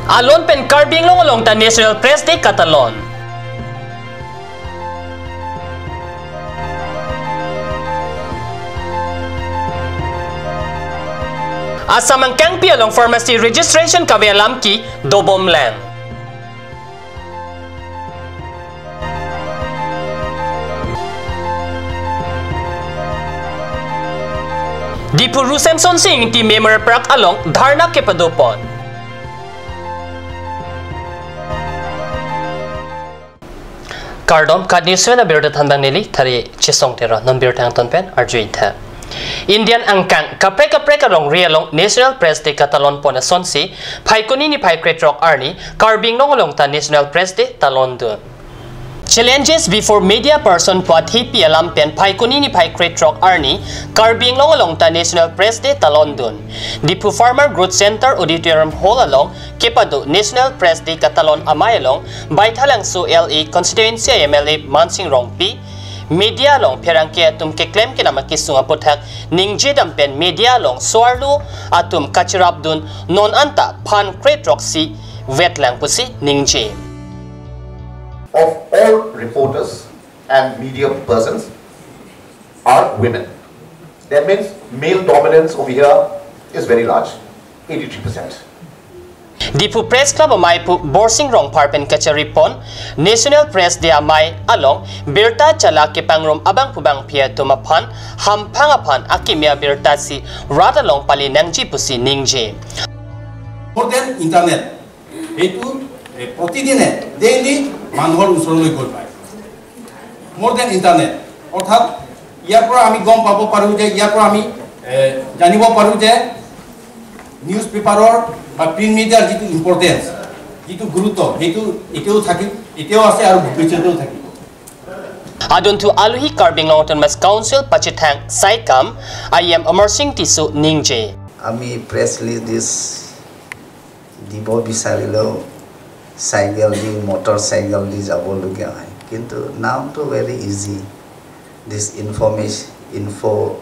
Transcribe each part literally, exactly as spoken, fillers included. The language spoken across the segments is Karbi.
Alon pen Karbi Anglong along ta National Press Day katalon. Assam angkangpi along pharmacy registration kave alam ke dobomlang. Diphu Ru Semsonsing Ingti Memorial Park along dharna kepadopon. Kardom, KAT News seven abirta thanbang neli Thari Chesong Terang, non birta angton pen arju-itha. Indian angkang kaprek kaprek alongri along National Press Day katalonpon asonsi, Phaikuni niphai krethrok arni Karbi Anglong along ta National Press Day talondun. Challenges before media person pu athepi alam pen Phaikuni niphai krethrok arni Karbi Anglong along ta National Press Day talondun. Diphu Farmer Growth Center Auditorium Hall along kepado National Press Day katalon amei along Baithalangso L A constituency M L A Mansing Rongpi, media along pherangke atum keklem kedam akesung aputhak ningjedam pen media along so-arlo atum kacherapdun non anta phan krethroksi vetlang pusi ningje. Of all reporters and media persons are women. That means male dominance over here is very large, eighty-three percent. Diphu Press Club amei pu Borsing Rongphar pen kacharipon National Press Day amei along birta chala kepangrum abangphu bangphi atum aphan hamphang aphan akimi abirta si rat along pali nangji pusi ningje. More than internet, সেইটো এ, প্ৰতিদিনে ডেইলি মানুহৰ ওচৰলৈ গৈ পায়। More than internet, অৰ্থাৎ ইয়াৰ পৰা আমি গম পাব পাৰোঁ যে ইয়াৰ পৰা আমি এ, জানিব পাৰোঁ যে নিউজ পেপাৰৰ বা প্ৰিণ্ট মিডিয়াৰ যিটো ইম্পৰ্টেঞ্চ, যিটো গুৰুত্ব, সেইটো এতিয়াও থাকিব, এতিয়াও আছে আৰু ভৱিষ্যতেও থাকিব। Adunthu aluhi Karbi Anglong Autonomous Council Pachethang Saikam I M Amarsing Tisso ningje. আমি প্ৰেছ ৰিলিজ দিব বিচাৰিলেও চাইকেল দি, মটৰ চাইকেল দি যাবলগীয়া হয়। কিন্তু নাওতো very easy, this information info'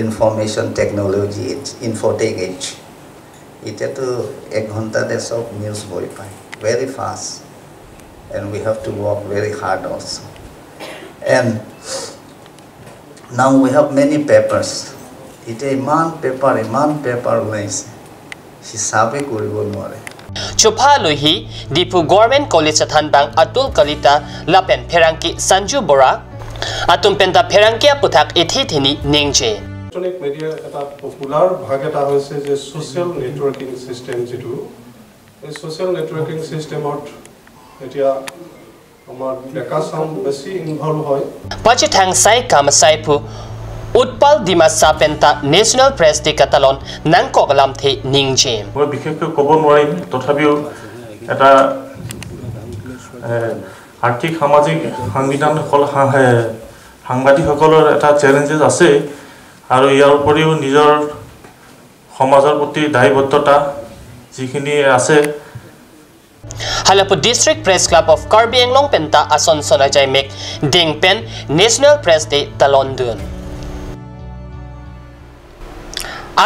information technology age, infotech age. এতিয়াতো এক ঘণ্টাতে চব নিউজ হৈ পায়, very fast. And we have to work very hard also. And now we have many papers. এতিয়া ইমান পেপাৰ, ইমান পেপাৰ ওলাইছে, হিচাপে কৰিব নোৱাৰে। Chopha aluhi Diphu Government College athanbang Atul Kalita lapen pherangke Sanju Bora atum penta pherangke aputhak ethi thini ningje. Electronic মিডিয়াৰ এটা পপুলাৰ ভাগ এটা হৈছে যে ছ'চিয়েল নেটৱৰ্কিং ছিষ্টেম যিটো, এই ছ'চিয়েল নেটৱৰ্কিং ছিষ্টেমত এতিয়া আমাৰ ডেকা চাম বেছি ইনভলভ হয়। Pachethang Saikam asai pu Utpal Dimasa penta National Press Day katalon nangkok alamthe ningje. মই বিশেষকৈ ক'ব নোৱাৰিম, তথাপিও এটা এ, আৰ্থিক সামাজিক সাংবিধানসকল সা- এ, সাংবাদিকসকলৰ এটা চেলেঞ্জেছ আছে আৰু ইয়াৰ উপৰিও নিজৰ সমাজৰ প্ৰতি দায়বদ্ধতা যিখিনি আছে। Halapu District Press Club of Karbi Anglong penta ason son ajai mek ding pen National Press Day talondun.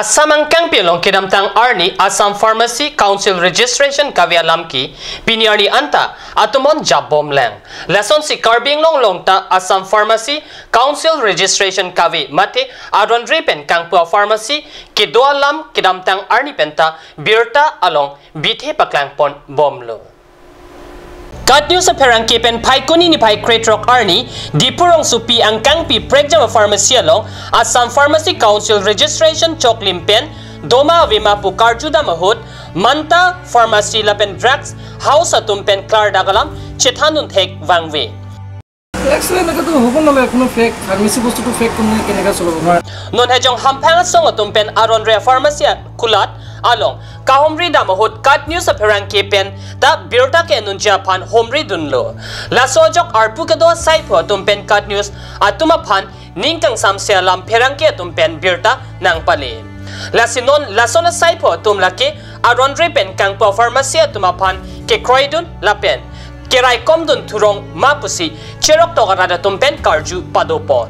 Assam angkangpi along kedamtang arni Assam Pharmacy Council registration kave alam ke pini arni anta atumon japbomlang. Lasonsi Karbi Anglong along ta Assam Pharmacy Council registration kave mate aron-re pen kangpu a-pharmacy kedo alam kedamtang arni penta birta along bithe paklangponbomlo. KAT News apherangke pen Phaikuni niphai krethrok arni Diphu rongsopi angkangpi prekjam a-pharmacy along Assam Pharmacy Council registration choklim pen doma avema pu karjudam ahut Manta Pharmacy lapen Drugs House atum pen klardak alam chethandun thek vangve. Flex লৈ এনেকেতো হ'ব নালাগে, কোনো fake pharmacy বস্তুটো ফেক কোনে কেনেকৈ চলাব পাৰে? Non hejong hamphang asong atum pen aron-re a-pharmacy kulat along kahumri dam ahut KAT News apherangke pen ta birta ke-enunji aphan humri dunlo. Laso ajok arpu kedo asaiphu atum pen KAT News atum aphan ning kangsamse alam pherangke atum pen birta nangpale. Lasi non lason asaiphu atum lake aron-re pen kangpu a-pharmacy atum aphan kekroidun lapen keraikomdun thurong ma pusi cheroktok arat atum pen karju padopon.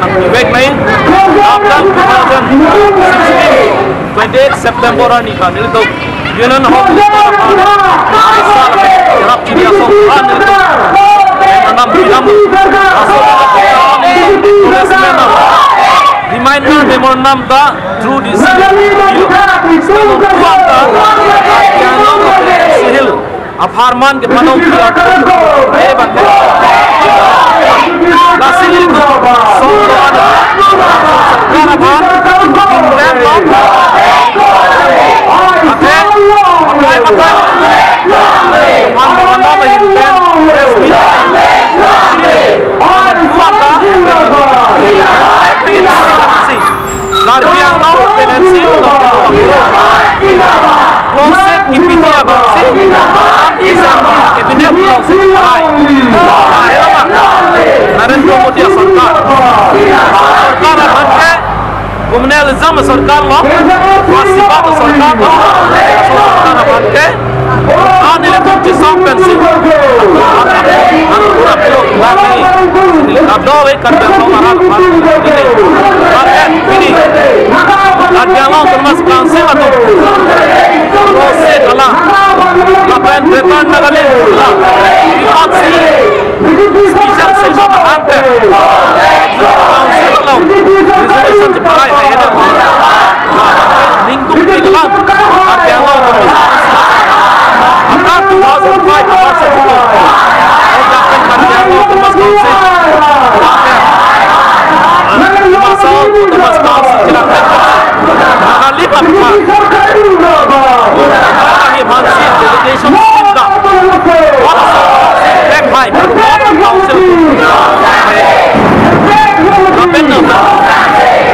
nangpivek nai. Aphrang two thousand sixteen, twenty-eight September arni ta nelitum Union Home Minister aphan arisa lapen cherap chini ason aphan nelitum memorandum pidam. Laso acknowledgement reminder memorandum ta through D C. Laso aphan ta Karbi Anglong Sihil apharman ke panong kiar tu. Eh, bang. Lasi itu song doan. Sorkar aphan. Indem lo. Ate, apai, apai. Man, man, man, indem. Yes, we. Karbi Anglong pensi klongset kipiji abangsi, Assembly Cabinet klongset hai. Narendra Modi asorkar. Sorkar aphan ke, communalism asorkar lo, Mahasabha asorkar lo, sorkar aphan ke. Ah, nelitum chisong pensi. Ang pura pilo lagi. Kadokave Karbi Anglong arat aphan ini. Bahkan ini. Karbi Anglong Autonomous Council atum. Rose Kala. Lapen Greater Nagaland. Lapen Special Session angke. Council along. Resolution chiparai hai. Ningduk ninglang, Karbi Anglong Autonomous Council. Anat two thousand five, two thousand six. Karbi Anglong Autonomous Council. Dima Hasao Autonomous Council, Jilang Naga Lim aphan. Kami masih delegation sunda. What a back high. What a council. Lapen no.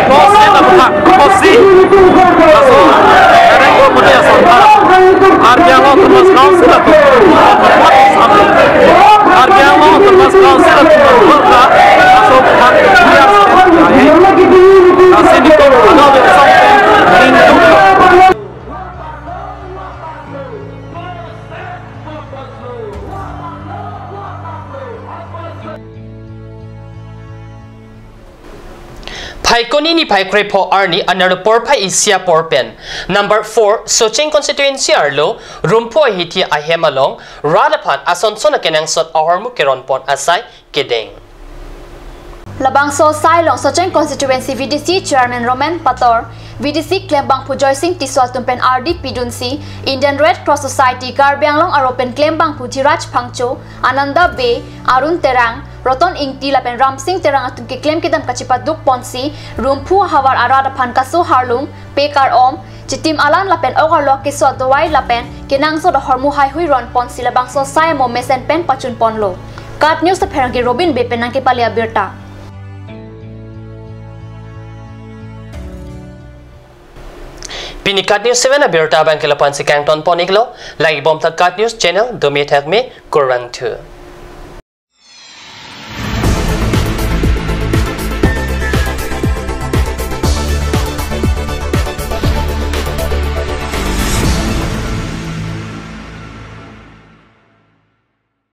Council aphan. Kosi, laso, Narendra Modi asorkar, Karbi Anglong Autonomous Council atum, Karbi Anglong Autonomous Council atum, laso, lasi nelitum, Phaikuni niphai krepho arni anerlo porphai isi apor pen number four Socheng constituency arlo Rumphu ahithi ahem along rat aphan ason son akenangsot ahormu keron pon asai kedeng. Labangso asai along Socheng constituency V D C chairman Roman Pator, V D C klembangphu Joysing Tisso atum pen ardi pidunsi Indian Red Cross Society Karbi Anglong aro pen klembangphu Dhiraj Phangcho, Ananda Bey, Arun Terang, Roton Ingti lapen Ramsing Terang atum keklem kedam kachepaduk ponsi Rumphu ahavar arat aphan kaso harlung, pekar om, chitim alan lapen ok arlo keso adovai lapen kenangsot ahormu haihui ron ponsi labangso asai amo mesen pen pachun ponlo. KAT News apherangke Robin Bey pen nangkepale abirta. Pini KAT News seven abirta abangke lapu-ansi kangton pon iklo, langdun bom ta KAT News channel, domi thakmi, kurvangthu.